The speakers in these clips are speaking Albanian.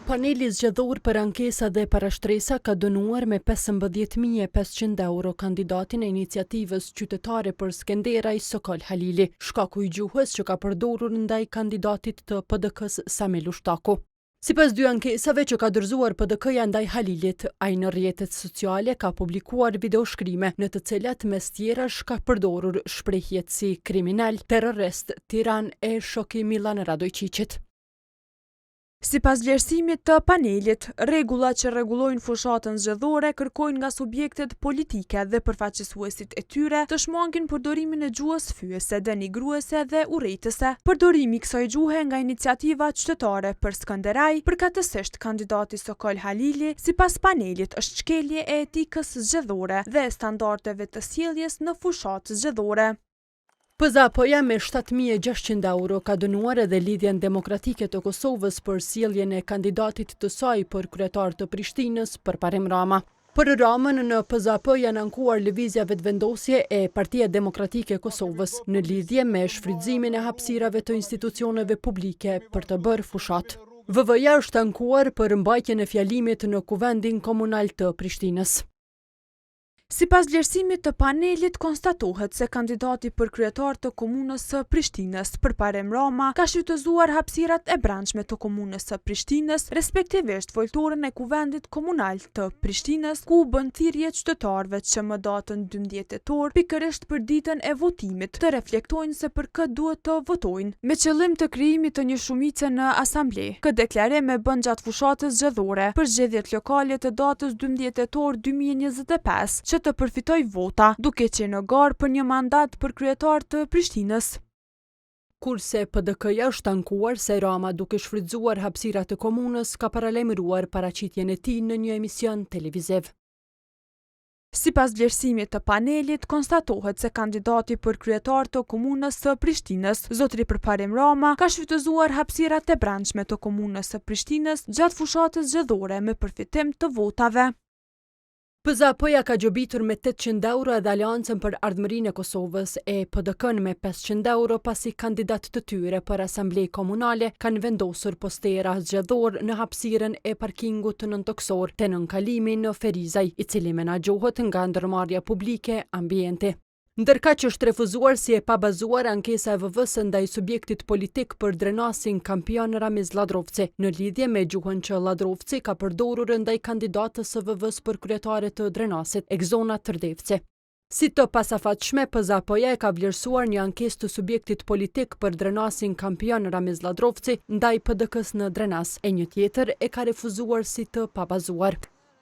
Paneli Zgjedhor për Ankesa dhe Parashtresa ka dënuar me 15.500 euro kandidatin e Iniciativës Qytetare për Skenderaj, Sokol Halili, shkaku i gjuhës që ka përdorur ndaj kandidatit të PDK-së Sami Lushtaku. Sipas dy ankesave që ka dorëzuar PDK-ja ndaj Halilit, ai në rrjetet sociale ka publikuar videoshkrime në të cilat mes tjerash ka përdorur shprehjet si kriminel, terrorist, tiran e shok i Millan Radojçiqit. Sipas vlerësimit të panelit, rregullat që rregullojnë fushatën zgjedhore kërkojnë nga subjektet politike dhe përfaqësuesit e tyre të shmangin përdorimin e gjuhës fyese, denigruese dhe urrejtëse. Përdorimi i kësaj gjuhe nga Iniciativa Qytetare për Skënderaj, përkatësisht kandidati Sokol Halili, sipas panelit është shkelje e etikës zgjedhore dhe e standardeve të sjelljes në fushatë zgjedhore. PZAP-ja me 7600 euro ka dënuar edhe Lidhjen Demokratike të Kosovës për sjelljen e kandidatit të saj për kryetar të Prishtinës, Përparim Rama. Për Ramën në PZAP janë ankuar Lëvizja Vetëvendosje e Partia Demokratike e Kosovës në lidhje me shfrytëzimin e hapësirave të institucioneve publike për të bërë fushatë. VV-ja është ankuar për mbajtjen e fjalimit në Kuvendin Komunal të Prishtinës. Sipas vlerësimit të panelit, konstatohet se kandidati për kryetar të Komunës së Prishtinës, Përparim Rama, ka shfrytëzuar hapësirat e brendshme të Komunës së Prishtinës, respektivisht foltoren e Kuvendit Komunal të Prishtinës, ku u bën thirrje qytetarëve që më datën 12 tetor, pikërisht për ditën e votimit, të reflektojnë se për kë duhet të votojnë, me qëllim të krijimit të një shumice në Asamble. Këtë deklarim e bën gjatë fushatës zgjedhore për zgjedhjet lokale të datës 12 tetor 2025, që të përfitojë vota, duke qenë në garë për një mandat për kryetar të Prishtinës. Kurse PDK-ja është ankuar se Rama duke shfrytëzuar hapësirat e komunës ka paralajmëruar paraqitjen e tij në një emision televiziv. Sipas vlerësimit të panelit, konstatohet se kandidati për kryetar të Komunës së Prishtinës, zotëri Përparim Rama, ka shfrytëzuar hapësirat e brendshme të Komunës së Prishtinës gjatë fushatës zgjedhore me përfitim të votave. PZAP-ja ka gjobitur me 800 euro edhe Aleancën për Ardhmërinë e Kosovës e PDK-në me 500 euro pasi kandidatë të tyre për Asamble Komunale kanë vendosur postera zgjedhor në hapësirën e parkingut nëntokësor te nënkalimi në Ferizaj, i cili menaxhohet nga ndërmarrja publike Ambienti. Ndërkaq është refuzuar si e pabazuar ankesa e VV-së ndaj subjektit politik për Drenasin kampion Ramiz Lladrovci, në lidhje me gjuhën që Lladrovci ka përdorur ndaj kandidatës së VV-së për kryetare të Drenasit, Egzona Tërdevci. Si të pasafatshme, PZAP-ja e ka vlerësuar një ankesë të subjektit politik për Drenasin kampion Ramiz Lladrovci ndaj PDK-së në Drenas, e një tjetër e ka refuzuar si të pabazuar.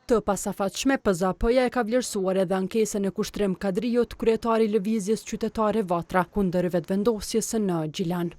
Të pasafatshme, PZAP-ja e ka vlerësuar edhe ankesën e Kushtrim Kadriut, kryetar i Lëvizjes Qytetare Vatra, kundër Vetëvendosjes në Gjilan.